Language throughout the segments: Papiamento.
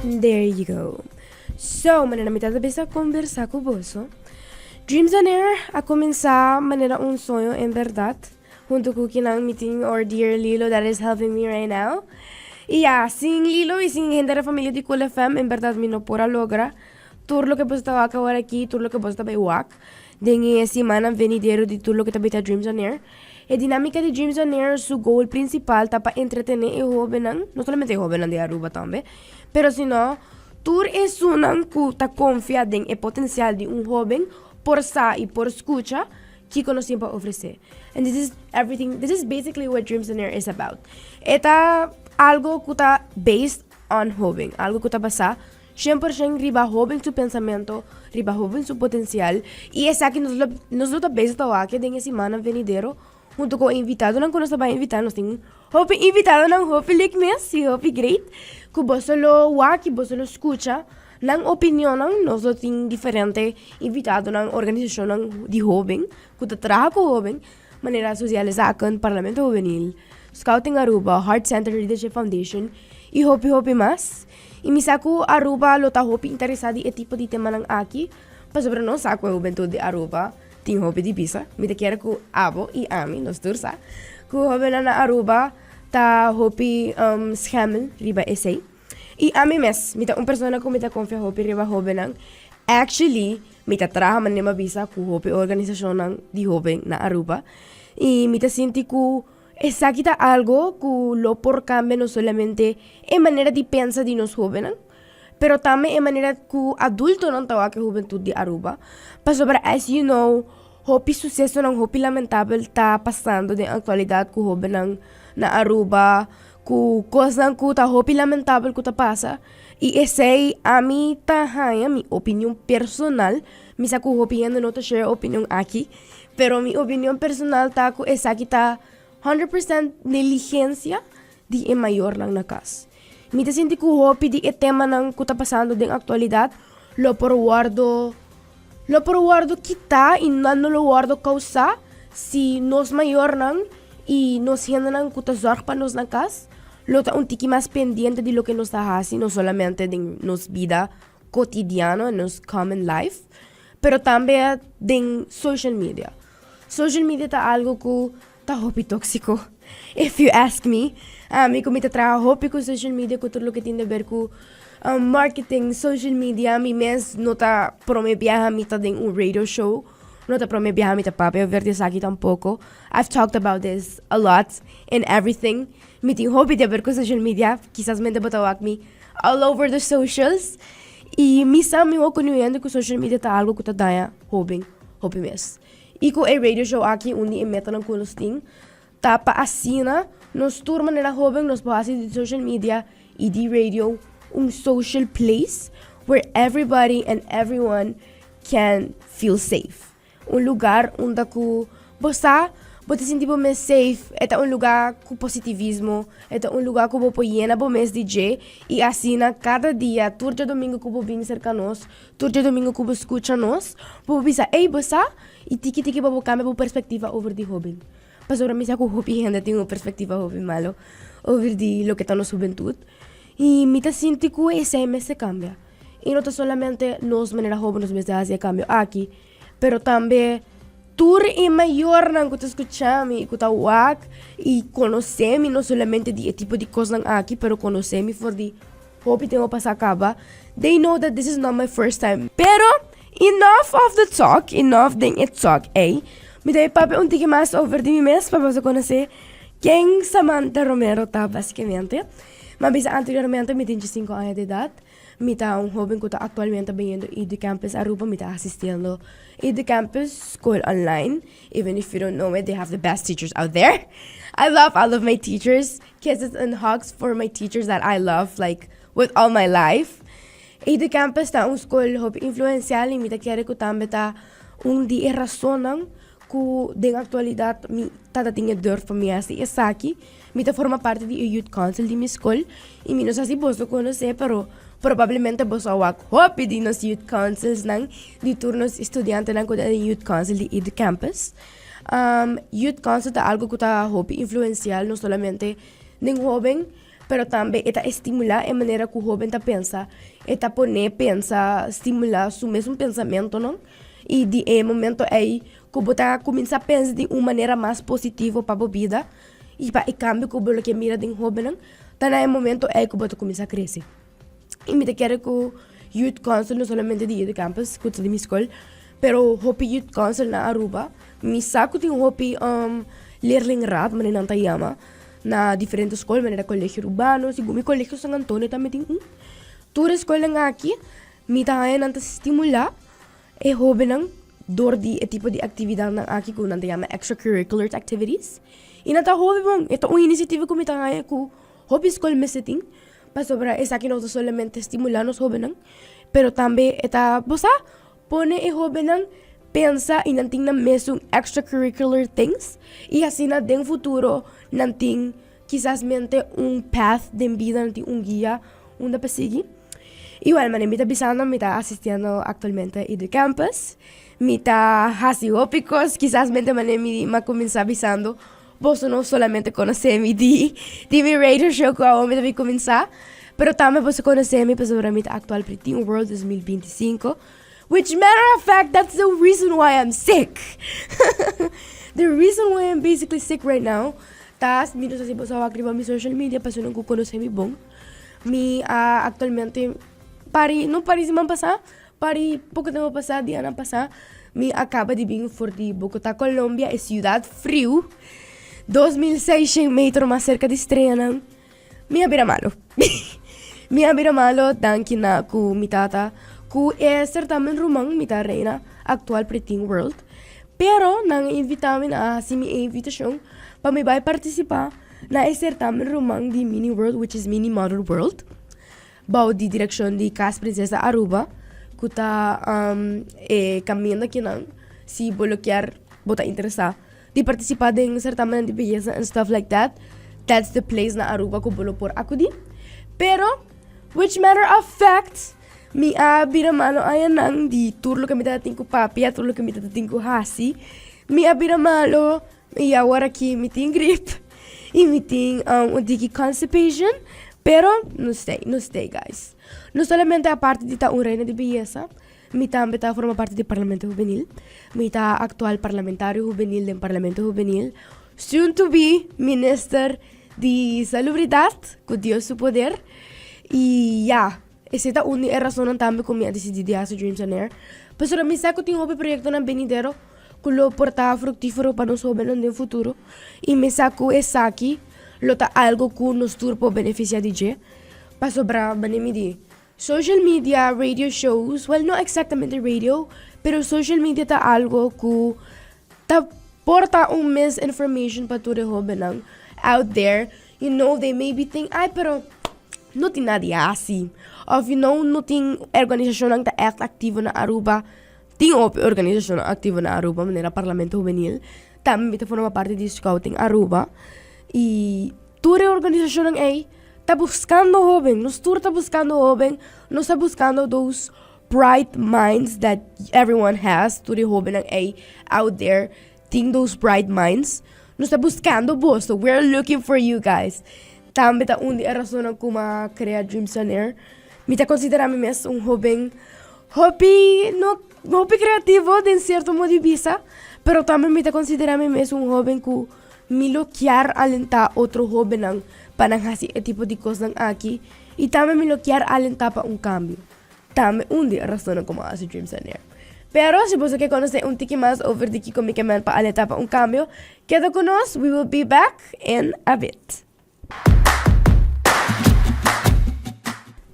There you go. So, manera mi tabata bisa conversa cu boso. Dreams on Air a cuminsa manera un soño en berdad. Hunto cu kinan mi tin our dear Lilo that is helping me right now. Y ya, sin Lilo y sin henter e familia di Cool FM, en berdad mi no por a logra tur loke boso ta wak awor aki, tur loke boso ta bay wak den e simannan venidero di tur loke ta bay ta Dreams on Air. E dinamica di Dreams on Air su goal principal ta pa entretene e hobennan, no solamente e hobennan di Aruba tambe, pero sino tur esunnan cu ta confia den e potencial di un hoben por sa y por scucha kico nos tin pa ofrece. And this is everything, this is basically what Dreams on Air is about. E ta algo cu ta based on hoben, algo cu ta basa 100% riba hoben su pensamento, riba hoben su potencial y esaki nos lo nos lo ta bezig ta wak den e simannan venidero hunto cu e invitadonan cu nos ta bay invita. Nos tin hopi invitadonan hopi leuk mes y hopi great cu boso lo wak y boso lo scucha nan opinionnan. Nos lo tin diferente invitadonan, organisacionnan di hoben cu ta traha cu hoben, manera Sociale Zaken, Parlamento Hubenil, Scouting Aruba, Heart Center Leadership Foundation y hopi hopi mas. Y mi sa cu Aruba lo ta hopi interesa di e tipo di temanan aki, pasobra nos sa cu e hubentud di Aruba tin hopi di bisa. Mi ta kere cu abo y ami, nos tur sa, cu hobennan na Aruba ta hopi schemmel riba esey. Y ami mes, mi ta un persona cu mi ta confia hopi riba hobennan. Actually, mi ta traha manera mi a bisa cu hopi organisacionnan di hoben na Aruba. Y mi ta sinti cu esaki ta algo cu lo por cambia no solamente e manera di pensa di nos hobennan, pero tambe e manera cu adultonan ta wak e hubentud di Aruba. Pasobra as you know, hopi sucesonan hopi lamentabel ta pasando den actualidad cu hobennan na Aruba, cu cosnan cu ta hopi lamentabel cu ta pasa. Y esey ami ta haña mi opinion personal, mi sa cu hopi hende no ta share e opinion aki, pero mi opinion personal ta cu esaki ta 100% negligencia di e mayornan na cas. Mi ta sinti cu hopi di e temanan cu ta pasando den actualidad lo por wordo kita y nan no lo wordo causa si nos mayornan y nos hendenan cu ta zorg pa nos na cas lo ta un tiki mas pendiente di loke nos ta haci, no solamente den nos bida cotidiano, nos common life, pero tambe den social media. Social media ta algo cu ta hopi toxico, if you ask me. Ami cu mi ta traha hopi cu social media, cu tur loke tin di ver cu marketing, social media. Mi mes no ta prome biaha mi ta den un radio show, no ta prome biaha mi ta papia over di esaki tampoco. I've talked about this a lot in everything. Mi tin hopi di haber cu social media, kisas mente bo ta wak mi all over the socials. Y mi sa mi cu nu cu social media ta algo cu ta daña hoben hopi mes. Y cu e radio show aki, un di e metanan cu nos tin ta pa asina nos tur manera hoben nos por haci di social media y di radio un social place where everybody and everyone can feel safe. Un lugar unda cu bo sa bo ta sinti bo mes safe, e ta un lugar cu positivismo, e ta un lugar cu bo por yena bo mes di dje y asina cada dia, tur diadomingo cu bo bin cerca nos, tur diadomingo cu bo scucha nos, bo por bisa, "Ey, bo sa?" Y tiki tiki bo por cambia bo perspectiva over di hoben. Pasobra mi sa cu hopi hende tin un perspectiva hopi malo over di loke ta nos hubentud. Y mi ta sinti cu esey mester cambia. Y no ta solamente nos manera hoben nos mester haci e cambio aki, pero tambe tur e mayornan cu ta scucha mi, cu ta wak y conoce mi no solamente di e tipo di cosnan aki, pero conoce mi for di hopi tempo pasa caba. They know that this is not my first time. Pero enough of the talk, enough den e talk, ey. Mi ta papia un tiki mas over di mi mes pa boso conoce ken Samantha Romero ta basicamente. Mi a bisa anteriormente, mi tin 5 aña di edad. Mi ta un hoben cu ta actualmente bayendo Campus Aruba. Mi ta asistiendo Campus School online. Even if you don't know it, they have the best teachers out there. I love all of my teachers. Kisses and hugs for my teachers that I love, like, with all my life. Campus ta un school hopi influencial y mi ta kere cu tambe ta un di e rasonnan cu den actualidad mi tata tin e durf pa mi haci esaki. Mi ta forma parti di e youth council di mi school y mi no sa si boso conoce, pero probablemente boso a wak hopi di nos youth councils nan, di tur nos estudiantenan cu ta den youth council di Edu Campus. Youth council ta algo cu ta hopi influencial no solamente den hoben. Pero tambe e ta estimulá e manera ku hóben ta pensa, e ta pon'é pensa, stimulá su mesun pensamentonan i di e momento ei ku bo ta kuminsá pensa di un manera mas positivo pa bo bida i pa e kambio ku bo lo ke mira den hóbennan, ta na e momento ei ku bo ta kuminsá krese. I mi ta kere ku Youth Council no solamente di Youth Campus ku ta di mi skol, pero hopi Youth Council na Aruba, mi sa ku tin hopi leerlingraad manera nan ta yama na diferente skol manera Colegio Urbano, segun mi Colegio San Antonio tambe tin un. Tur e skolnan aki mi ta haña nan ta stimulá e hóbennan dor di e tipo di aktividatnan aki ku nan ta yama extracurricular activities i nan ta hopi bon. E ta un inisiativa ku mi ta haña ku hopi skol mester tin pasobra esaki no ta solamente stimulá nos hóbennan pero tambe e ta bo sa pone e hóbennan pensa i nan tin nan mesun extracurricular things i asina den futuro nan tin kisasmente un path den bida, nan tin un guia unda pa sigui. I wèl manera mi ta bisando mi ta asistiendo aktualmente Idu Campus, mi ta hasi hopi kos kisasmente manera mi a kuminsá bisando boso no solamente konosé mi di di mi radio show ku awor mi ta bin kuminsá, pero tambe boso konosé mi pasobra mi ta aktual Pretin World 2025, which matter of fact that's the reason why I'm sick the reason why I'm basically sick right now ta mi no sa si boso a wak riba mi social media pasobra nan ku konosé mi bon. Mi a actualmente pari, no pari siman pasá, pari poko tempo pasá, dianan pasá, mi a kaba di bin for di Bogotá, Colombia, e siudat friu, 2600 metro mas serka di streanan, mi a bira malo. Mi a bira malo danki na ku mi tata ku e sertamen ruman, mi ta reina aktual Pretin World, pero nan a invitá mi, nan a hasi mi e invitashon pa mi bai partisipá Na e sertamen ruman di Mini World which is Mini Model World bou di direkshon di Cas Princesa Aruba ku ta e kaminda kinan si bo lo kier bo ta interesa di partisipa den sertamennan di beyesa and stuff like that that's the place na Aruba ku bo lo por akudi pero which matter of fact mi a bira malo añanan di tur loke mi tabata tin ku papia tur loke mi tabata tin ku hasi mi a bira malo. I awor aki mi tin grip i mi tin un tiki constipation, pero no stay, no stay guys. No solamente aparte di ta un reina di beyesa, mi tambe ta forma parti di Parlamento Hubenil. Mi ta actual parlamentario hubenil den Parlamento Hubenil, soon to be minister di salubridad, cu Dios su poder. I ya, esey ta un di e rasonnan tambe cu mi a dicidi di haci Dreams on Air, pasobra mi sa cu tin hopi proyectonan benidero. Ku lo por ta fruktífero pa nos hóbennan den futuro i mi sa ku esaki lo ta algu ku nos tur por benefisiá di dje. Pasobra manera mi di, social media, radio shows, wèl no eksaktamente radio, pero social media ta algu ku ta por ta un misinformation pa tur e hóbennan out there. You know they may be think ay pero no tin nada di hasi òf you know no tin organisashonnan ta ègt aktivo na Aruba. Tin hopi organisashonnan aktivo na Aruba manera Parlamento Hubenil, tambe mi ta forma parti di Scouting Aruba i tur e organisashonnan ei ta buskando hoben, nos tur ta buskando hoben, nos ta buskando those bright minds that everyone has, tur e hobennan ei out there tin those bright minds, nos ta buskando boso, we are looking for you guys. Tambe ta un di e rasonnan ku mi a krea Dreams on Air, mi ta konsiderá mi mes un hoben Hopi no hopi creativo den cierto modo di bisa, pero tambe mi ta considera mi mes un hoben cu mi lo kier alenta otro hobennan pa nan haci e tipo di cosnan aki y tambe mi lo kier alenta pa un cambio. Tambe un di e rasonnan cu mi a haci Dreams on Air. Pero si boso ke conoce un tiki mas over di kico mi ke men pa alenta pa un cambio, keda cu nos, we will be back in a bit.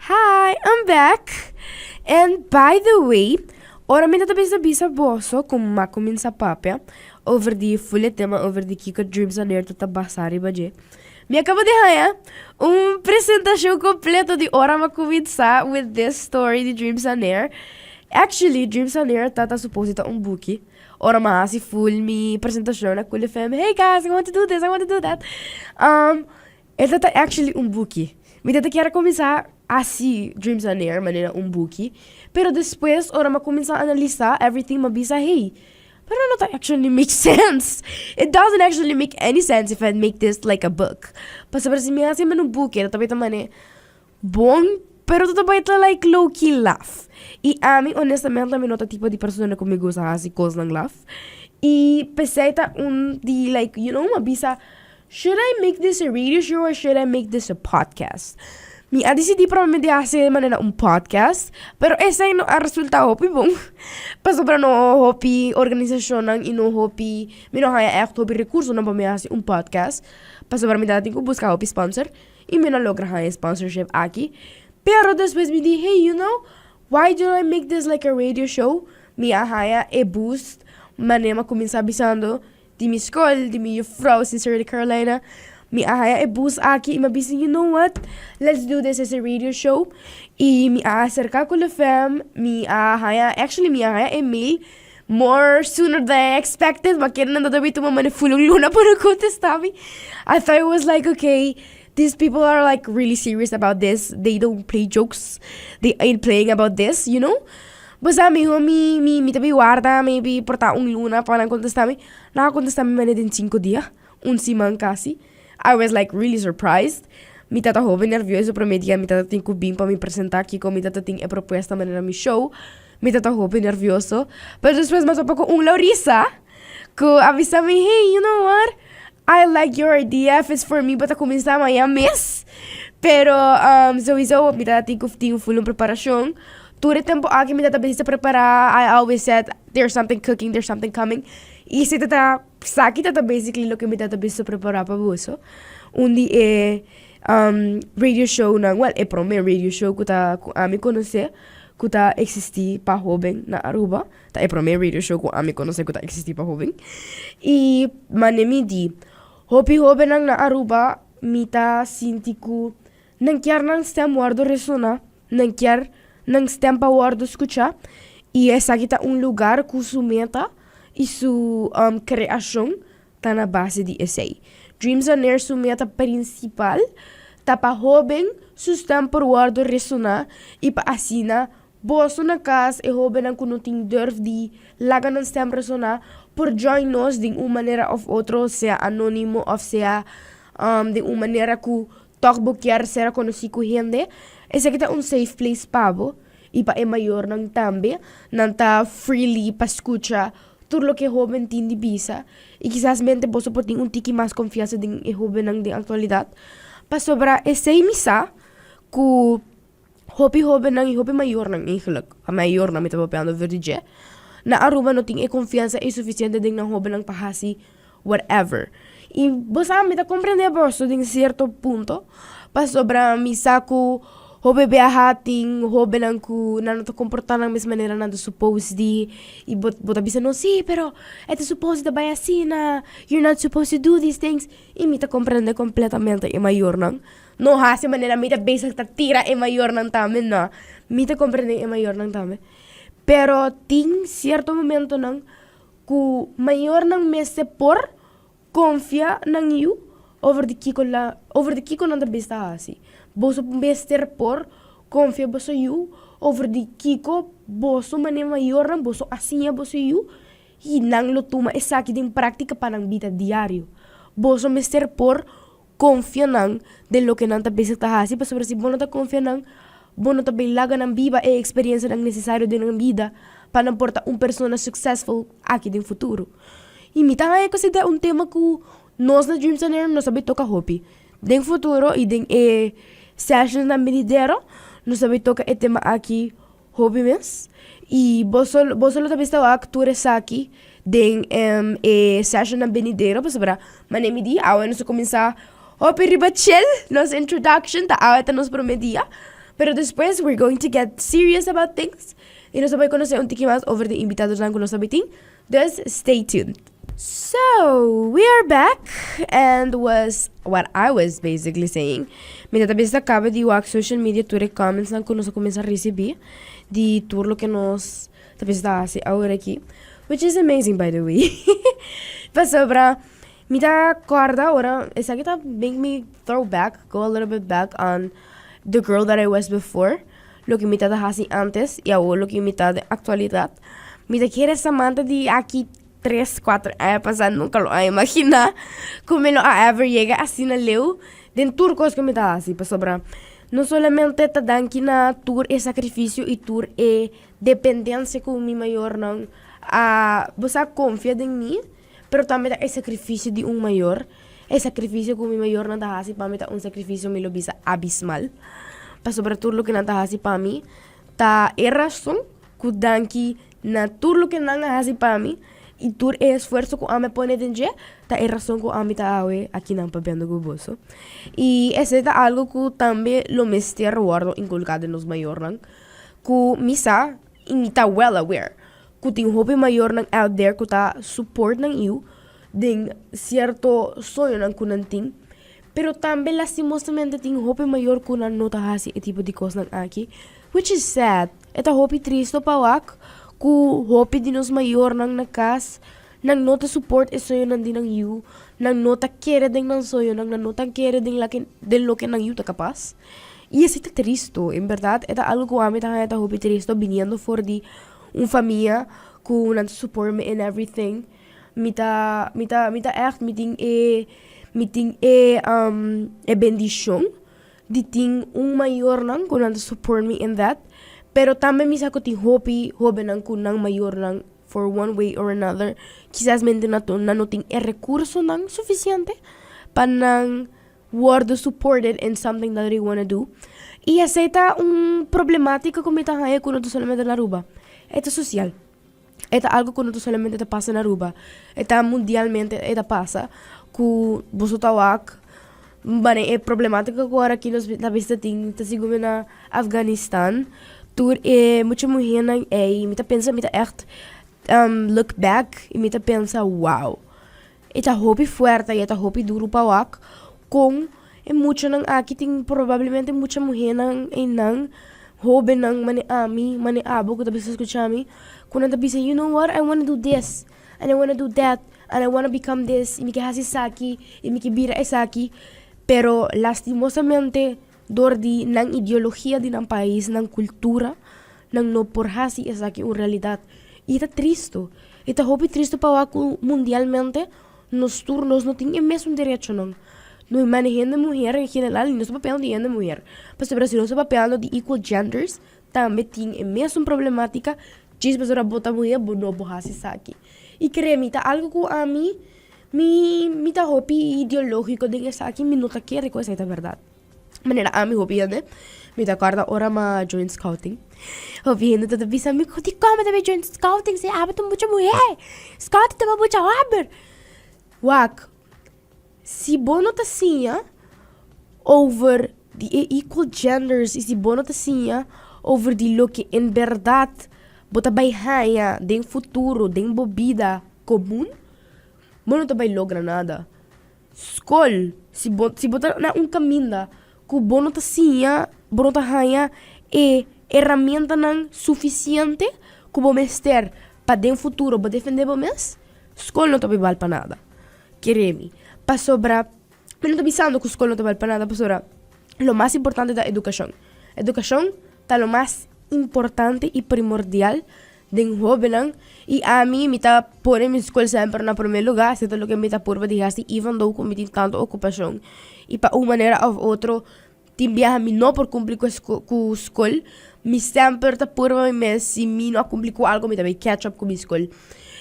Hi, I'm back. And by the way, ora mi ta bisa bisa boso ku m'a kuminsá papia over di full e tema over di kiko Dreams on Air ta ta basá riba dje. Mi a kaba di haña un presentashon kompleto di ora m'a kuminsá with this story di Dreams on Air. Actually, Dreams on Air ta ta supose ta un buki. Ora m'a hasi full mi presentashon na Cool FM, hey guys, I want to do this, I want to do that. E ta ta actually un buki. Mi ta ta kier a kuminsá hasi Dreams on Air manera un buki, pero despues ora m'a kuminsá analisá everything m'a bisa, hey, Pero no ta actually make sense. It doesn't actually make any sense if I make this like a book. Pasobra si mi hasi men un buki, e ta tabata mane bon, pero ta tabata like low key laf. I ami honestamente mi no ta tipo di persona ku mi gusta hasi kosnan laf. I p'esei ta un di like mi a bisa, should I make this a radio show or should I make this a podcast? Mi a disidí probablemente di hasi e manera un podcast, pero esei no a resultá hopi bon. Pasobra no hopi organisashonnan i no hopi, mi no haña ègt hopi rekursonan pa mi hasi un podcast. Pasobra mi tabatin ku buska hopi sponsor i mi no logra haña e sponsorship aki. Pero despues mi di, hey, why don't I make this like a radio show? Mi a haña e boost manera mi a kuminsá bisando di mi skol, di mi juffrouw Sincerely Carolina. Mi a haña e boost aki i mi a bisa, you know what, let's do this as a radio show. I mi a aserká ku Lefem, mi a haña, actually mi a haña e mail more sooner than I expected, ma kere nan ta tuma mane full un luna pa nan kontestá mi. I thought it was like, okay, these people are like really serious about this, they don't play jokes, they ain't playing about this. Bo sa miho mi ta bin warda maybe por ta un luna pa nan kontestá mi. Nan a kontestá mi manera den 5 dia, un siman kasi. I was like really surprised. Mi tata hopi nervioso promé dia mi tata tin ku bin pa mi presentá kiko mi tata tin e propuesta manera mi show. Mi tata hopi nervioso. Pero despues mi a topa ku un Laurisa ku a bisa mi, "Hey, you know what? I like your idea. If it's for me, bo ta kuminsá mañan mes." Pero sowieso mi tata tin ku tin full un preparashon. Tur e tempu aki mi tata bisa prepará. I always said there's something cooking, there's something coming. I si tata esaki tata basically loke mi tata bisa prepará pa boso. Un di e radio shownan, well, e promé radio show ku ta ku ami konosé ku ta eksistí pa hóben na Aruba. Ta e promé radio show ku ami konosé ku ta eksistí pa hóben. I mane mi di, hopi hóbennan na Aruba mi ta sinti ku nan kier nan stem wòrdu resoná, nan kier nan stem pa wòrdu skuchá i esaki ta un lugar ku su meta i su kreashon ta na base di esei. Dreams on Air su meta prinsipal ta pa hóben su stem por wòrdu resoná i pa asina boso na kas, e hóbennan ku no tin durf di laga nan stem resoná, por join nos den un manera òf otro, sea anónimo òf sea den un manera ku tòg bo kier ser konosí ku hende. Esaki ta un safe place pa bo i pa e mayornan tambe. Nan ta freely pa skucha tur loke e hóben tin di bisa i kisas mente boso por tin un tiki mas konfiansa den e hóbennan den aktualidat. Pasobra esei mi sa ku hopi hóbennan i hopi mayornan eigenlijk, mayornan mi ta papiando over di dje, na Aruba no tin e konfiansa ei sufisiente den nan hóbennan pa hasi whatever. I bo sa mi ta komprende boso den sierto punto pasobra mi sa ku hopi biaha tin hóbennan ku nan no ta komportá nan mes manera nan ta supose di i bo ta bisa no si pero e ta supose ta bai asina, you're not supposed to do these things, i mi ta komprende kompletamente e mayornan. No hasi manera mi ta bezig ta tira e mayornan tambe, no. Mi ta komprende e mayornan tambe. Pero tin sierto momentonan ku mayornan mester por konfia nan yu over di kiko la over di kiko nan ta bisa hasi. Boso mester por konfia boso yu over di kiko boso manera mayornan boso a siña boso yu i nan lo tuma esaki den práktika pa nan bida diario. Boso mester por konfia nan den loke nan ta bezig ta hasi pasobra si bo no ta konfia nan, bo no ta bay laga nan biba e eksperensianan nesesario den nan bida pa nan por ta un persona successful aki den futuro. I mi ta haña ku esei ta un tema ku nos na Dreams on Air nos ta bay toka hopi. Den futuro i den e sessionsnan benidero nos ta bay toka e tema aki hopi mes. I boso lo ta bisa wak tur esaki den e sessionnan benidero pasobra manera mi di awe nos a kuminsá hopi riba chill nos introduction ta awe ta nos promé dia, pero despues we're going to get serious about things i nos ta bai konosé un tiki mas over di invitadonan ku nos ta bai tin, dus stay tuned. So, we are back and was what I was basically saying. Mi ta bisa kaba di wak social media tur e commentsnan ku nos a kuminsá risibí di tur loke nos ta bisa ta hasi awor aki, which is amazing, by the way. Pasobra mi ta kòrda ora esaki ta make me throw back, go a little bit back on the girl that I was before, loke mi tabata hasi antes i awor loke mi ta den aktualidat. Mi ta kere Samantha di aki. 3, 4 aña pasá nunka lo a imaginá ku mi lo a ever yega asina leu den tur kos ku mi ta hasi pasobra no solamente ta danki na tur e sakrifisio i tur e dependensia ku mi mayornan a bo sa konfia den mi pero tambe ta e sakrifisio di un mayor e sakrifisio ku mi mayornan ta hasi pa mi ta un sakrifisio mi lo bisa abismal pasobra tur loke nan ta hasi pa mi ta e rason ku danki na tur loke nan a hasi pa mi i tur e esfuerso ku ami a pone den dje ta e rason ku ami ta awe akinan papiando ku boso. I esei ta algu ku tambe lo mester wòrdu inkulká den nos mayornan ku mi sa i mi ta well aware ku tin hopi mayornan out there ku ta support nan yu den sierto soñonan ku nan tin pero tambe lastimosamente tin hopi mayor ku nan no ta hasi e tipo di kosnan aki which is sad e ta hopi tristo pa wak ku hopi di nos mayornan na kas nan no ta support e soñonan di nan yu nan no ta kere den nan soñonan nan no ta kere den lake den loke nan yu ta kapas i esei ta tristo en berdad e ta algu ku ami ta haña ta hopi tristo biniendo for di un famia ku nan ta support mi in everything mi ta mi ta mi ta ègt mi tin e mi tin e e bendishon di tin un mayornan ku nan ta support mi in that pero tambe mi sa ku tin hopi hobennan ku nan mayornan for one way or another kisas mente nan no tin e rekursonan sufisiente pa nan wòrdu supported in something that they wanna do i esei ta un problematica ku mi ta haña ku no ta solamente na Aruba e ta sosial e ta algu ku no ta solamente ta pasa na Aruba e ta mundialmente e ta pasa ku boso ta wak manera e problematica ku ora aki nos ta bisa tin ta sigun mi na Afganistan tur e mucha muhernan ei mi ta pensa mi ta ègt look back i mi ta pensa wow. E ta hopi fuerte y e ta hopi duro pa wak con e muchanan aki tin probablemente mucha muhernan eynan hobennan mane ami mane abo cu ta bisa scucha mi cu nan ta bisa you know what I wanna do this and I wanna do that and I wanna become this y mi ke haci esaki y mi ke bira esaki pero lastimosamente dor di nan ideologia di nan pais nan cultura nan no por haci esaki un realidad y e ta tristo e ta hopi tristo pa wak cu mundialmente nos tur nos no tin e mesun derechonan no mane hende muher en general y no ta papiando di hende muher pasobra si nos ta papiando di equal genders tambe tin e mesun problematica djis pasobra bo ta muher bo no por haci esaki y cree mi ta algo cu ami mi mi ta hopi ideologico den esaki mi no ta kere cu esaki ta berdad. Manera ami hopi hende, mi ta kòrda ora mi a join scouting, hopi hende ta bisa mi, dikon bo ta bai join scouting si abo ta mucha muhé? Scouting ta pa mucha hòmber. Wak, si bo no ta siña over di e equal genders i si bo no ta siña over di loke en bèrdat bo ta bai haña den futuro den bo bida komun, bo no ta bai logra nada. Skol, si bo si bo ta na un kaminda ku bo no ta siña, bo no ta haña e herramientanan sufisiente ku bo mester pa den futuro bo defendé bo mes, skol no ta bai bal pa nada. Kere mi, pasobra mi no ta bisando ku skol no ta bal pa nada pasobra lo mas importante ta edukashon. Edukashon ta lo mas importante i primordial den hobennan y ami mi ta pone mi skol semper na primer lugar esei ta loke mi ta purba di hasi even though ku mi tin tantu okupashon y pa un manera of otro tin biaha mi no por kumpli ku ku skol mi semper ta purba mi mes si mi no a kumpli ku algo mi ta bai catch up ku mi skol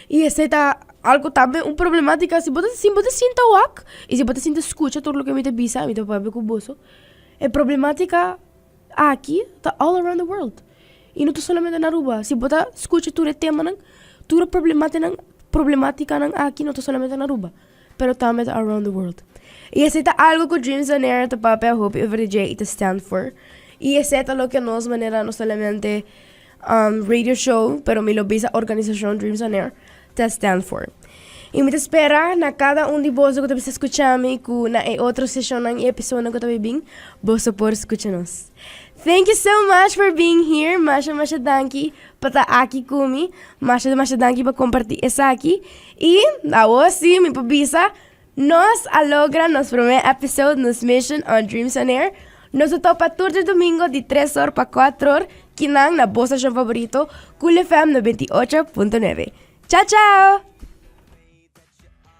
y esei ta algo tambe un problematica si bo ta si bo ta sinta wak y si bo ta sinta skucha tur loke mi ta bisa mi ta papia ku boso e problematica aki ta all around the world y no ta solamente na Aruba si bo ta scucha tur e temanan tur e problematinan problematicanan aki no ta solamente na Aruba pero tambe ta around the world y esey ta algo cu Dreams on Air ta papia hopi over di dje y ta stand for y esey ta loke nos manera no solamente radio show pero mi lo bisa organisacion Dreams on Air ta stand for. Y mi ta spera na cada un di boso cu ta bisa scucha mi cu na e otro sesionnan y episodionan cu ta bay bin boso por scucha nos. Thank you so much for being here. Masha masha danki pa ta aki cu mi. Masha masha danki pa comparti esaki. Y awo si mi por bisa nos a logra nos prome episode, nos mission on Dreams on Air. Nos ta topa tur djadomingo di tres or pa cuatro or kinan na bo stacion favorito, Cool FM 98.9. Chao chao!